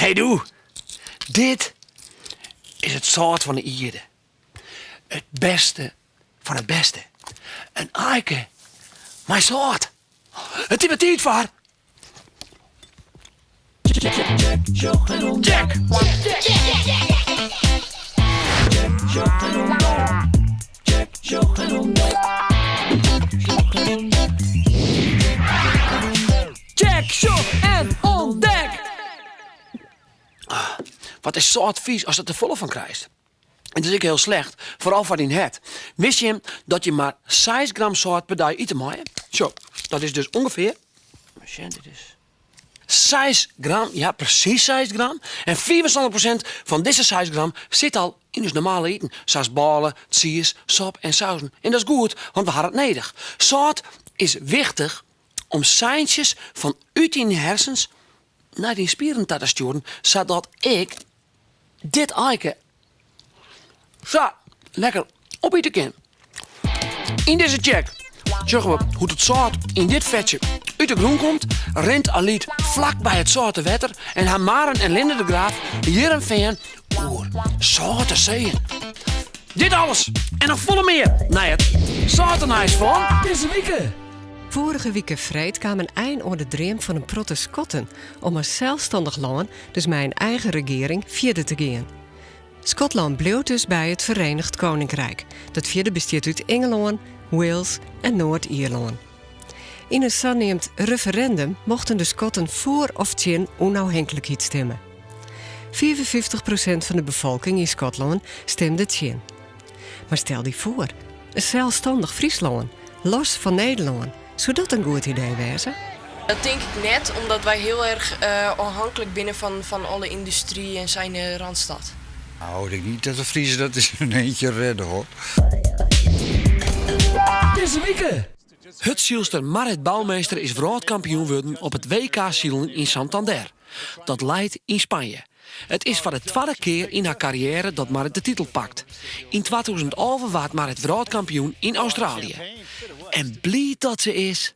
Hey doe, dit is it sâlt fan de ierde. It bêste fan it bêste. In aike mei sâlt. It is wer tiid foar. Check! Check, sjoch en ûntdek! Wat is sâlt fiis ast der te folle fan krijst. It is ek hiel slecht, foaral foar dyn hert. Wist jim dat je mar seis gram sâlt per dei ite meie? Sjo, dat is dus ûngefear, sjen, dit is seis gram, ja presys seis gram. En 75% fan dizze seis gram sit al yn ús normale iten, sa as bôle, tsiis, sop en sauzen. En dat is goed, want we ha it nedich. Sâlt is wichtich om seintsjes fan út dyn hersens nei dyn spieren ta te stjoeren, sadat ik dit aike sa lekker opite kin. Yn dizze check sjogge we hoe't it sâlt yn dit fetsje út de grûn komt, rint Alyt flak by it sâlte wetter en ha Maren en Linde de Graaf Hearrenfean oer sâlte seeën. Dit alles en noch folle mear nei it sâlte nijs fan dizze wike. Foarige wike freed kaam in ein oan de dream fan in protte Skotten om as selsstannich lân, dus mei in eigen regearing, fierder te gean. Skotlân bliuwt dus by it Verenigd Koninkrijk, dat fierder bestiet út Ingelân, Wales en Noard-Ierlân. Yn in saneamd referindum mochten de Skotten foar of tsjin ûnôfhinklikheid stimme. 55 prosint fan de befolking yn Skotlân stimde tsjin. Mar stel dy foar, in selsstannich Fryslân, los fan Nederlân, soe dat in goed idee wêze? Dat tink ik net, omdat wy hiel erch ôfhinklik binne fan alle yndustry en sa yn de Randstad. Nou, ik denk niet dat de Friezen dat in hun eentje redden hoor. Dizze wike! Hurdsylster Marit Bouwmeester is wrâldkampioen wurden op it WK silen yn Santander. Dat leit yn Spanje. It is foar de twadde kear yn har karriêre dat Marit de titel pakt. Yn 2011 waard Marit wrâldkampioen yn Australië. En bliid dat se is.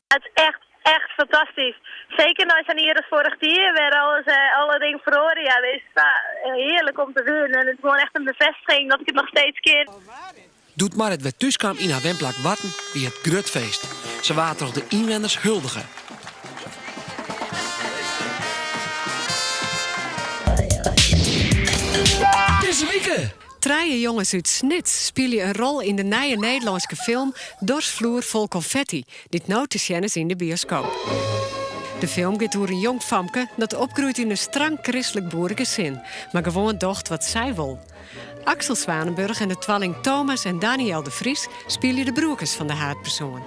Het is echt, echt fantastysk. Seker nei sa'n jier as foarich jier, wêr alles, alle dingen feroaren. Ja, it is sa hearlik om te winnen. En it is gewoan echt in befêstiging dat ik it noch steeds kin. Doe't Marit wer thúskaam yn har wenplak Warten wie it grut feest. Se waard troch de ynwenners huldige. Dizze wike! Trije jonges út Snits spylje in rol yn de nije Nederlânske film Dorsvloer vol confetti, dy't no te sjen is yn de bioskoop. De film giet oer in jong famke dat opgroeit yn in strang kristlik boeregesin, mar gewoan docht wat sy wol. Axel Zwanenburg en de twalling Thomas en Daniël de Vries spylje de broerkes fan de haadpersoan.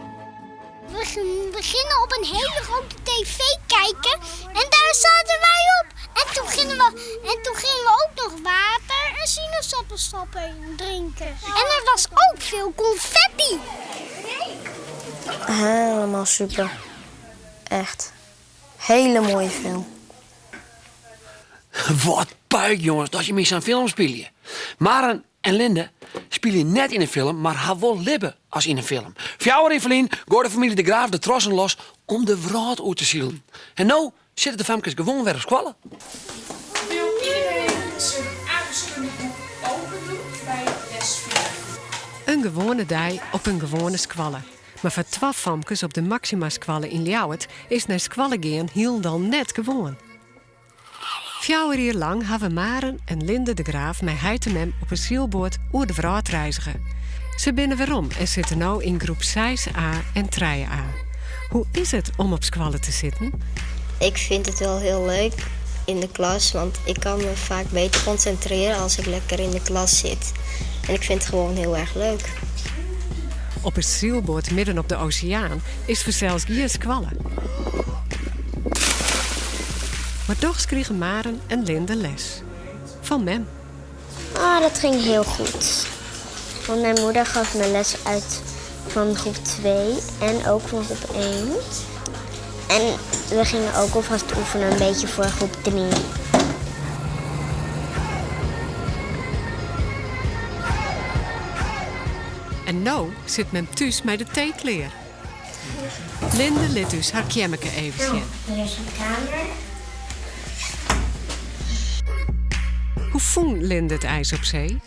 We gingen op een hele grote tv kijken en daar zaten wij op. En toen gingen we, en toen gingen we ook nog water en sinaasappelsap drinken. En er was ook veel confetti. Helemaal super. Echt. Hele mooie film. Wat puik jonges dat jim yn sa'n film spylje. Maren en Linde spylje net yn in film, mar ha wol libbe as yn in film. Fjouwer jier ferlyn goaide de famylje De Graaf de trossen los om de wrâld oer te silen. En no sitte de famkes gewoan wer op skoalle. Wil iedereen zijn aardrijkskundeboek open doen bij les 4? In gewoane dei op in gewoane skoalle. Mar foar twa famkes op de Maximaskoalle yn Ljouwert is nei skoalle gean hielendal net gewoan. Fjouwer jier lang hawwe Maren en Linde de Graaf mei heit en mem op in sylboat oer de wrâld reizge. Se binne werom en sitte no yn groep seis A en trije A. Hoe is it om op skoalle te sitten? Ik vind het wel heel leuk in de klas, want ik kan me vaak beter concentreren als ik lekker in de klas zit. En ik vind het gewoon heel erg leuk. Op in sylboat midden op de oseaan is fansels gjin skoalle. Mar dochs krigen Maren en Linde les. Fan mem. Ah, dat ging heel goed. Want mijn moeder gaf me les uit van groep 2 en ook van groep 1. En we gingen ook alvast oefenen een beetje voor groep 3. En no sit mem thús mei de tee klear. Linde lit ús har keammerke even sjen. Hier is een kamer. Hoe fûn Linde it ijs op see?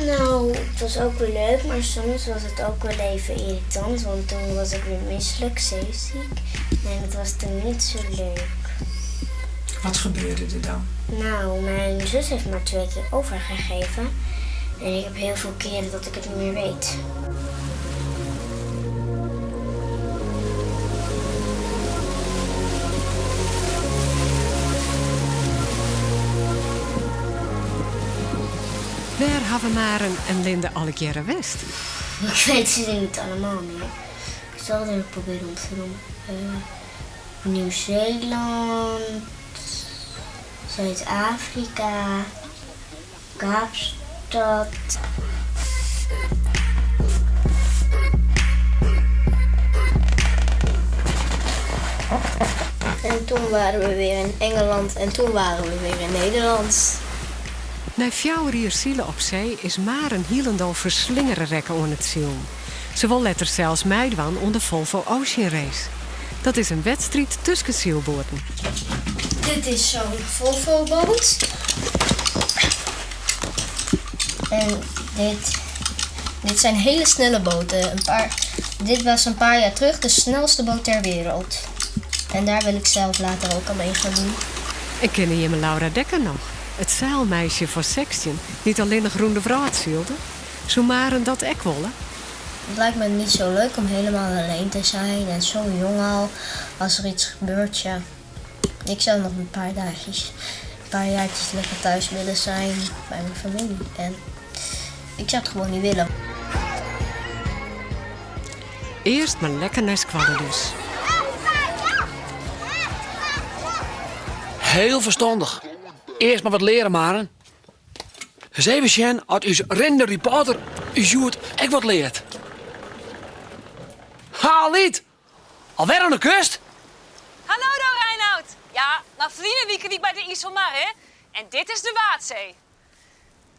Nou, het was ook wel leuk, maar soms was het ook wel even irritant, want toen was ik weer misselijk, zeeziek. En dat was toen niet zo leuk. Wat gebeurde er dan? Nou, mijn zus heeft maar twee keer overgegeven. En ik heb heel veel keren dat ik het niet meer weet. Wêr hawwe Maren en Linde allegearre west? Ik weet ze niet allemaal meer. Ik zal het even proberen om te noemen. Nieuw-Zeeland, Zuid-Afrika, Kaapstad. En toen waren we weer in Engeland en toen waren we weer in Nederland. Nei fjouwer jier sile op see is Maren hielendal ferslingere rekke oan it silen. Se wol letter sels meidwaan oan de Volvo Ocean Race. Dat is in wedstriid tusken sylboaten. Dit is zo'n Volvo-boot. En dit, dit zijn hele snelle boten. Een paar, dit was een paar jaar terug de snelste boot ter wereld. En daar wil ik zelf later ook aan mee gaan doen. En kinne jimme Laura Dekker noch? It seilmeisje fan 16, dy't allinnich rûn de wrâld sylde? Soe Maren dat ek wolle? Het lijkt me niet zo leuk om helemaal alleen te zijn en zo jong al. Als er iets gebeurt, ja. Ik zou nog een paar dagjes, een paar jaartjes lekker thuis willen zijn bij mijn familie. En ik zou het gewoon niet willen. Earst mar lekker nei skoalle dus. Heel ferstannich. Earst mar wat leare, Maren. Ris even sjen oft ús rinnende reporter ús hjoed ek wat leart. Halit! Alwer oan de kust? Hallo do Reinoud! Ja, mar ferline wike wie ik by de Iselmar, hè? En dit is de Waadsee.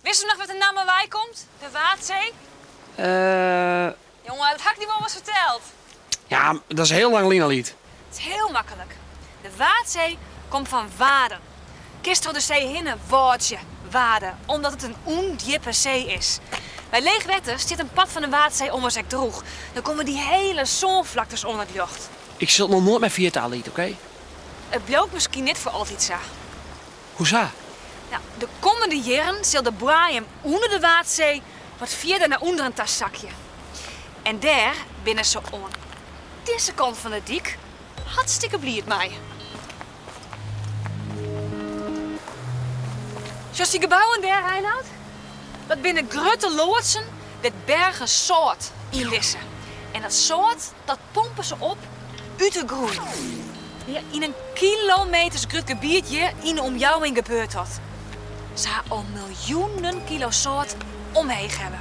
Witsto noch wêr't de namme wei komt? De Waadsee? Eh. Jonge, dat ha ik dy wolris ferteld. Ja, dat is hiel lang lyn al Liet. It is hiel maklik. De Waadsee komt fan Waden. Kinst troch de see hinne wâdzje, wade, omdat it in ûndjippe see is. By leech wetter stiet in part fan de Waadsee ommers ek drûch. Dan komme dy hiele sânflaktes oan it ljocht. Ik sil it noch noait mear ferjitte, Alyt, oké? It bliuwt miskien net foar altyd sa. Hoesa? No, de kommende jierren sil de boaiem ûnder de Waadsee wat fierder nei ûnderen ta sakje. En dêr binne se oan dizze kant fan de dyk hartstikke bliid mei. Sjochst dy gebouwen dêr, Reinoud? Dat binne grutte loadsen dêr't bergen sâlt yn lizze. En dat sâlt dat pompe se op út de grûn. Ja, yn in kilometers grut gebiet hjir yn de omjouwing gebeurt dat. Se ha al miljoenen kilo sâlt omheech helle.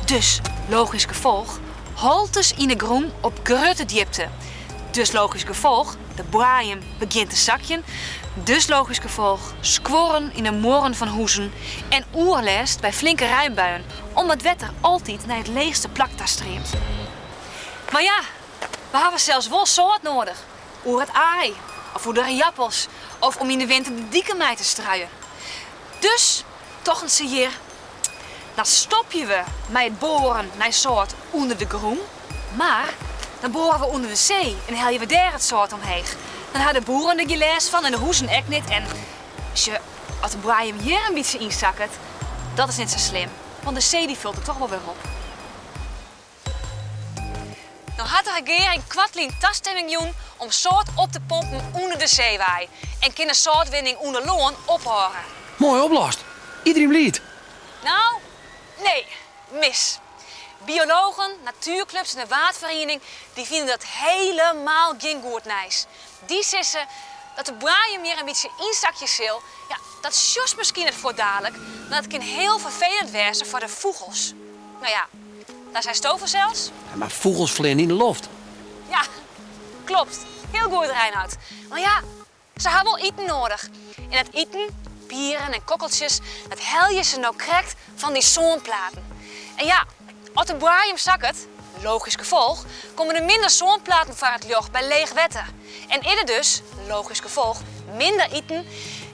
Dus, logysk gefolch, holtes yn 'e grûn op grutte djipte. Dus logysk gefolch, de boaiem begjint te sakjen. Dus logysk gefolch, skuorren yn 'e muorren fan huzen en oerlêst by flinke reinbuien, omdat wetter altyd nei it leechste plak ta streamt. Mar ja, we hawwe sels wol sâlt noadich oer it aai of oer de riappels of om yn de winter de diken mei te struien. Dus tochten se hjir, dan stopje we mei it boaren nei sâlt ûnder de grûn, mar dan boare we ûnder de see en helje we dêr it sâlt omheech. Dan ha de boeren der gjin lêst fan en de huzen ek net en sjoch, as de boaiem hjir in bytsje ynsakket, dat is net sa slim, want de see dy fult it toch wol wer op. No hat de regearing koartlyn tastimming jûn om sâlt op te pompen ûnder de see wei en kin de sâltwinning ûnder lân ophâlde. Moai oplost. Iderien bliid. No, nee, mis. Biologen, natuerklups en de Waadferiening dy fine dat helemaal gjin goed nijs. Dy sizze dat de boaiem hjir in bytsje ynsakje sil. Ja, dat sjochst miskien net fuortdalik, mar dat kin hiel ferfelend wêze foar de fûgels. No ja, dat seisto fansels. Ja, mar fûgels fleane yn de loft. Ja, klopt. Hiel goed, Reinoud. Mar ja, se ha wol iten noadich. En dat iten, pieren en kokkeltsjes, dat helje se no krekt fan dy sânplaten. En ja, as de boaiem sakket, logysk gefolch, komme der minder sânplaten foar it ljocht by leech wetter. En is der dus, logysk gefolch, minder iten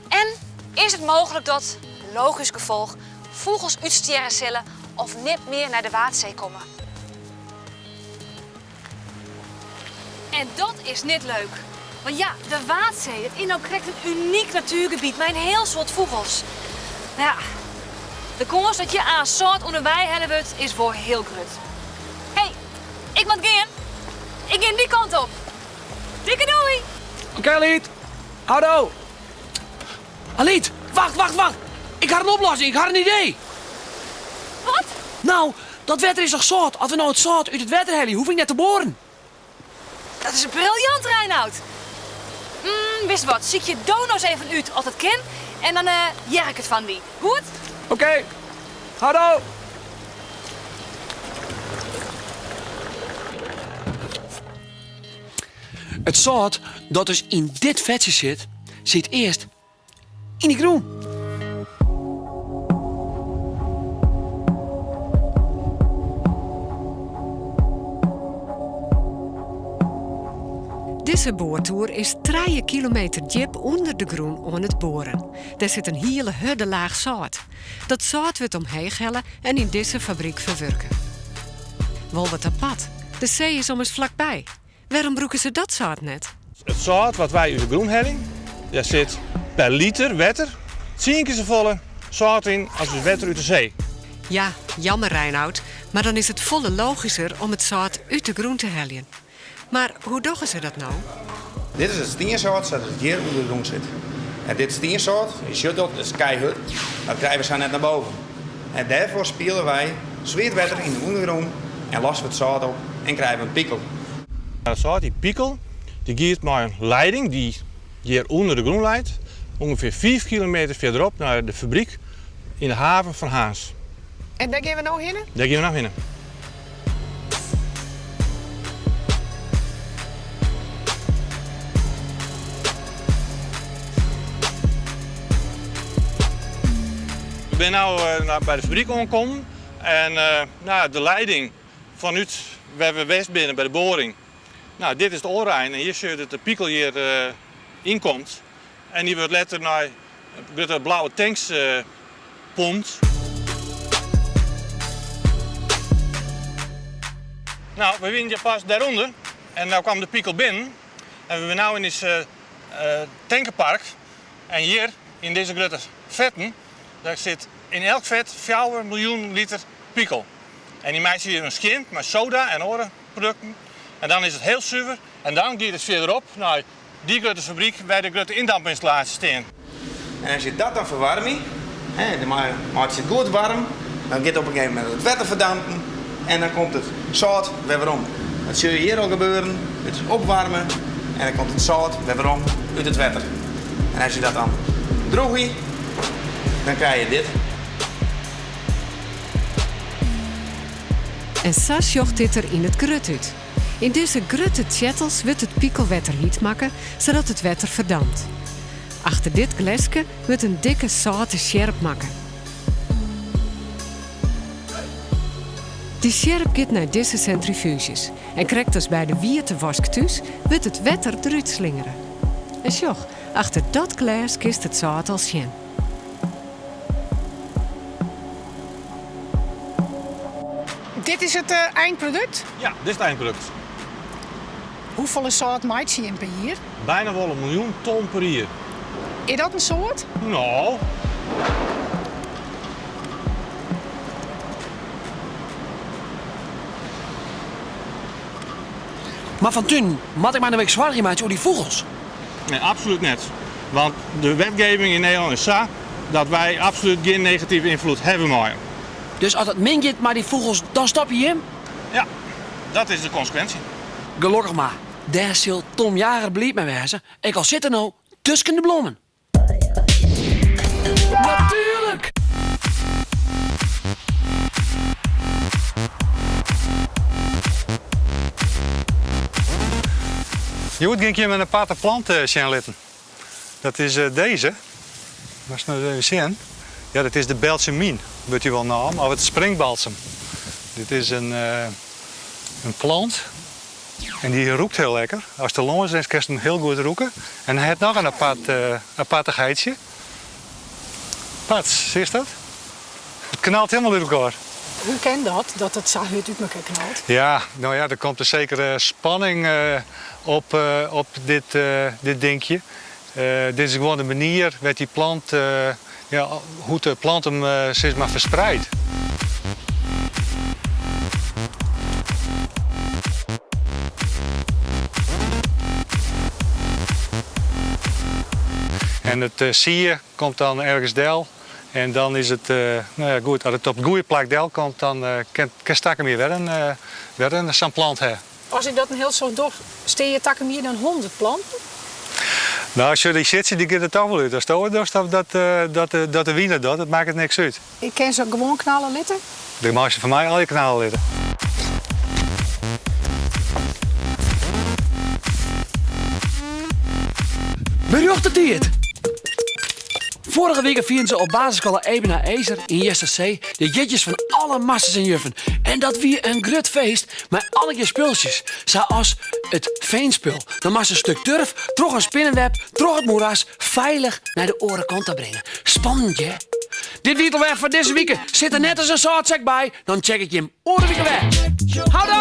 en. Is it mooglik dat, logysk gefolch, fûgels útstjerre sille of net mear nei de Waadsee komme? En dat is net leuk. Want ja, de Waadsee, dat is no krekt in unyk natuergebiet mei in hiel soad fûgels. No ja, de kâns dat hjir aanst sâlt ûnderwei helle wurdt is wol hiel grut. Hey, ik moat gean. Ik gean dy kant op. Dikke doei! Oké, Alyt. Houdoe. Alyt, wacht, wacht, wacht. Ik ha in oplossing, ik ha in idee. Wat? No, dat wetter is toch sâlt? As we no it sâlt út it wetter helje, hoef ik net te boaren. Dat is briljant, Reinout. Mm, witst wat, sykje do no ris even út oft it kin en dan hear ik it fan dy. Goed? Oké. Houdoe. It sâlt dat dus yn dit fetsje sit, sit earst yn de grûn. Dizze boartoer is trije kilometer djip ûnder de grûn oan it boaren. Dêr sit in hiele hurde laach sâlt. Dat sâlt wurdt omheech helle en yn dizze fabryk ferwurke. Wol wat apart, de see is ommers flakby. Wêrom brûke se dat sâlt net? It sâlt wat wy út de grûn helje, dêr sit per liter wetter tsien kear safolle sâlt yn as it wetter út de see. Ja, jammer Reinout, mar dan is it folle logysker om it sâlt út de grûn te heljen. Mar hoe dogge se dat no? Dit is it stiensâlt sa't it hjir ûnder de grûn sit. En dit stiensâlt, je sjocht dat, it is keihurd, dat krije we sa net nei boven. En dêrfoar spiele wy swiet wetter yn de ûndergrûn en losse we it sâlt op en krije we in pikel. Dat sâlt, dy pikel, dy giet mei in leiding dy't hjir ûnder de grûn leit, ûngefear fiif kilometer fierderop nei de fabryk yn de haven fan Harns. En dêr gean we no hinne? Dêr gean we no hinne. We binne no by de fabryk oankommen en no, de leiding fanút wêr't we west binne by de boaring. No, dit is it oare ein en hjir sjoch je dat de pikel hjir ynkomt en dy wurdt letter nei grutte blauwe tanks pompt. No, we wiene hjir pas dêrûnder en no kwam de pikel binnen en we binne no yn dizze tankepark en hjir yn dizze grutte fetten, dêr sit yn elk fet fjouwer miljoen liter pikel. En dy meitsje hjir in skjin mei soda en oare produkten en dan is it hiel suver en dan giet it fierderop nei Dy grutte fabryk wêr de grutte yndampynstallaasjes stean. En as je dat dan ferwaarmje, hè, dan meitsje je it goed waarm, dan giet op in gegeven momint it wetter ferdampen en dan komt it sâlt wer werom. Dat sjoch je hjir al gebeuren, it is opwaarme en dan komt it sâlt wer werom út it wetter. En as je dat dan droegje, dan krije je dit. En sa sjocht dit der yn it grut út. Yn dizze grutte tsjettels wurdt it pikelwetter hyt makke, sadat it wetter ferdampt. Achter dit gleske wurdt in dikke sâlte sjerp makke. Dy sjerp giet nei dizze sentrifuges en krekt as by de wiete wask thús wurdt it wetter derút slingere. En sjoch, achter dat glês kinst it sâlt al sjen. Dit is it einprodukt? Ja, dit is it einprodukt. Hoefolle sâlt meitsje jim per jier? Byna wol in miljoen ton per jier. Is dat in soad? No. Mar Van Tunen, moat ik my no ek soargje meitsje oer dy fûgels? Nee, absolút net. Want de wetgeving yn Nederlân is sa dat wy absolút gjin negative ynfloed hawwe meie. Dus as it min giet mei dy fûgels, dan stopje jim? Ja, dat is de konsekwinsje. Gelokkich mar, dêr sil Tom Jager bliid mei wêze, ek al sit er no tusken de blommen. Natuerlik! Hjoed gean ik jim in aparte plant sjen litten. Dat is dizze. Moatst mar even sjen. Ja, dat is de belsemien, wurdt dy wol naam, of it springbalsem. Dit is in plant en dy rûkt hiel lekker. Ast der lâns rinst kinst him hiel goed rûke. En hy hat noch in apart apartichheidsje. Pats, siest dat? It knalt hielendal út elkoar. Hoe kin dat, dat it sa hurd út mekoar knalt? Ja, no ja, der komt in sekere spanning op, op dit, dit dinkje. Dit is gewoan de manier wêr't dy plant, ja, hoe't de plant him sis mar ferspreidt. En it sie komt dan ergens del en dan is it, no ja goed, as it op it goede plak del komt, dan kinst takom jier wer in, wer in sa'n plant ha. As ik dat in hiel soad doch, stean je takom jier dan 100 planten? No, sjoch, dy sitsje dy giet der toch wol út. Asto it dochst of dat, dat, dat de wyn it docht, dat makket niks út. Ik kin se gewoan knalle litte? Do meist se fan my allegear knalle litte. Berjochtetiid! Foarige wike fierden se op basisskoalle Eben Haëzer yn Eastersee de jierdeis fan alle masters en juffen. En dat wie in grut feest mei allegear spultsjes, sa as it feenspul. Dan moatst in stik turf troch in spinneweb troch it moeras feilich nei de oare kant ta bringe. Spannend, hear? Dit wie it alwer foar dizze wike. Sit der net ris in sâltsek by, dan check ik jim oare wike wer. Houdoe!